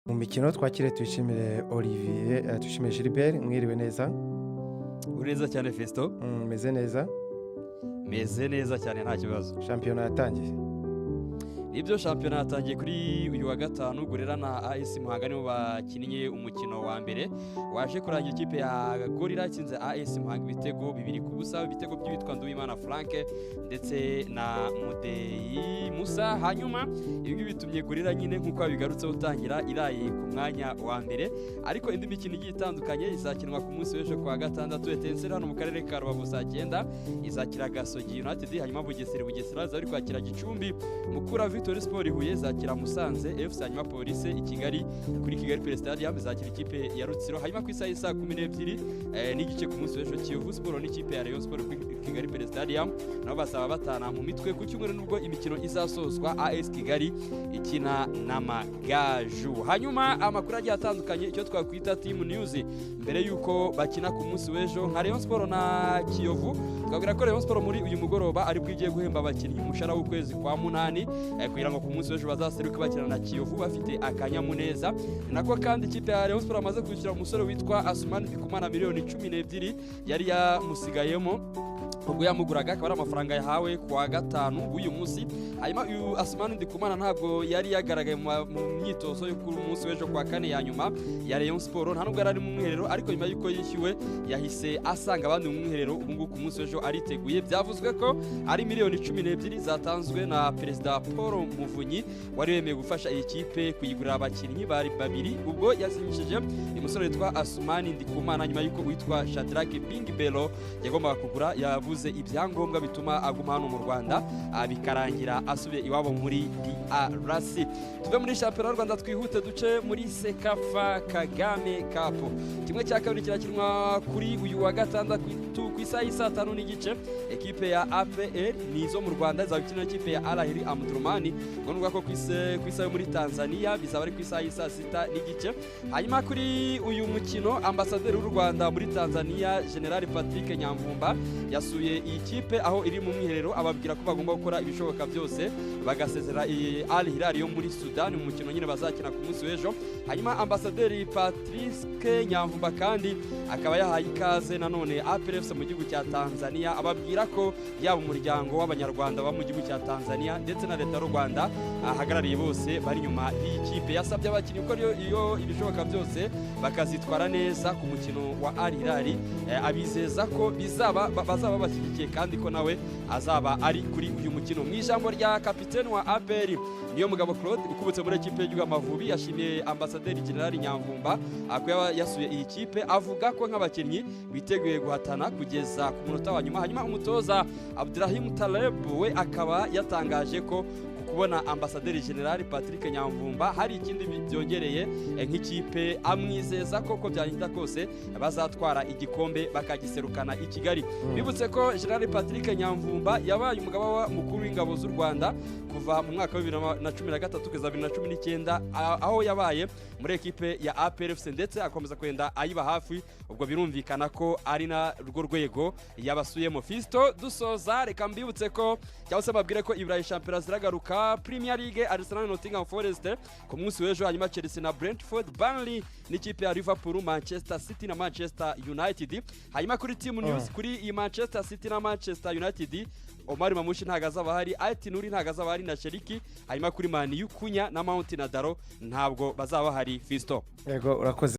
Mu mikino twakire Tuyishimire Olivier, Tuyishimire Gilbert. Mwiriwe neza? Uri neza cyane, Fiston. Meze neza. Meze neza cyane, nta kibazo. Shampiyona yatangiye. Nibyo, shampiyona yatangiye kuri uyu wa gatanu. Gorilla na AS Muhanga nibo bakinnye umukino wa mbere, waje kurangira ikipe ya Gorilla itsinze AS Muhanga ibitego 2-0, ibitego by'uwitwa Nduwimana Frank ndetse na Mudeyi Musa. Hanyuma ibi ngibi bitumye Gorilla nyine, nk'uko babigarutseho, utangira iraye ku mwanya wa mbere. Ariko indi mikino igiye itandukanye izakinwa ku munsi w'ejo kwa gatandatu. Etincelles hano mu karere ka Rubavu saa 9 izakira Gasogi United, hanyuma Bugesera izaba iri kwakira Gicumbi, Mukura Victory Sport Huye izakira Musanze FC, hanyuma Police i Kigali kuri Kigali Pele Stadium izakira ikipe ya Rutsiro. Hanyuma ku isaha y'isaa 12:30 ku munsi w'ejo, Kiyovu Sport n'ikipe ya Rayon Sport kuri Kigali Pele Stadium nabo bazaba batana mu mitwe. Ku cyumweru nubwo imikino izasozwa, AS Kigali ikina n'Amagaju. Hanyuma amakuru agiye atandukanye, icyo twakwita team news mbere y'uko bakina ku munsi w'ejo, nka Rayon Sport na Kiyovu, twabwira ko Rayon Sport muri uyu mugoroba aribwo igiye guhemba abakinnyi umushahara w'ukwezi kwa munani, kugira ngo ku munsi w'ejo bazaseruke bakina na Kiyovu bafite akanyamuneza. Ni nako kandi ikipe ya Rayon Sport amaze kwishyura umusore witwa Asumani Ndikumana miliyoni 12 yari yamusigayemo ubwo yamuguraga, akaba ari amafaranga yahawe ku wa gatanu w'uyu munsi. Hanyuma uyu Asumani Ndikumana ntabwo yari yagaragaye mu myitozo yo kuri munsi w'ejo kwa kane ya nyuma ya Rayon Sport, nta nubwo yari ari mu mwiherero, ariko nyuma y'uko yishyuwe yahise asanga abandi mu mwiherero. Ubu ngubu ku munsi w'ejo ariteguye. Byavuzwe ko ari miliyoni 12 zatanzwe na Perezida Paul Muvunyi wari wemeye gufasha iyi kipe kuyigurira abakinnyi bari babiri, ubwo yasinyishije umusore witwa Asumani Ndikumana nyuma y'uko witwa Shadrack Bingbelo yagombaga kugura yabuze ibyangombwa bituma aguma hano mu Rwanda, bikarangira asubiye iwabo muri DRC. Tuve muri shampiyona y'u Rwanda, twihute duce muri CECAFA Kagame Cup. Kimwe cya kabiri kirakinwa kuri uyu wa gatandatu ku isaha y'isaa 5:30. Ekipe ya APR ni izo mu Rwanda izaba ikina n'ikipe ya Al Ahly Omdurman. Ngo nuvuga ko ku isaha yo muri Tanzania bizaba ari ku isaha y'isaa 6:30. Hanyuma kuri uyu mukino, ambasaderi w'u Rwanda muri Tanzania, General Patrick Nyamvumba, yasuye iyi kipe aho iri mu mwiherero, ababwira ko bagomba gukora ibishoboka byose bagasezera iyi Al Hilal yo muri Sudan mu mukino nyine bazakina ku munsi w'ejo. Hanyuma ambasaderi Patrick Nyamvumba kandi akaba yahaye ikaze nanone APR FC mu gihugu cya Tanzania, ababwira ko yaba umuryango w'Abanyarwanda baba mu gihugu cya Tanzania ndetse na leta y'u Rwanda ahagarariye bose bari inyuma y'iyi kipe. Yasabye abakinnyi gukora iyo ibishoboka byose bakazitwara neza ku mukino wa Al Hilal, abizeza ko bizaba bazaba bashyigikiye kandi ko nawe azaba ari kuri uyu mukino. Mu ijambo rya kapiteni wa APR, Niyo Mugabo Claude, ukubutse muri ekipe y'igihugu Amavubi, yashimiye ambasaderi General Nyamvumba ko yaba yasuye iyi kipe, avuga ko nk'abakinnyi biteguye guhatana kugeza ku munota wa nyuma. Hanyuma umutoza Abdurahim Taleb we akaba yatangaje ko ku kubona ambasaderi General Patrick Nyamvumba hari ikindi byongereye nk'ikipe, amwizeza ko uko byagenda kose bazatwara igikombe bakagiserukana i Kigali. Bibutse ko General Patrick Nyamvumba yabaye umugaba mukuru w'ingabo z'u Rwanda kuva mu mwaka wa 2013 kugeza 2019, aho yabaye muri ekipe ya APR FC ndetse akomeza kugenda ayiba hafi. Ubwo birumvikana ko ari na rwo rwego yabasuyemo. Fisto, dusoza reka mbibutse ko, cyangwa se mbabwire ko Iburayi shampiyona ziragaruka. Premier League, Arsenal, Nottingham Forest ku munsi w'ejo, hanyuma Chelsea na Brentford, Burnley n'ikipe ya Liverpool, Manchester City na Manchester United. Hanyuma kuri team news, kuri iyi Manchester City na Manchester United, Omar Marmoush ntago azaba ahari, Ait Nouri ntago azaba ahari na Cherki. Hanyuma kuri Man U, Cunha na Mount na Dalot ntabwo bazaba bahari, Fisto. Yego, urakoze.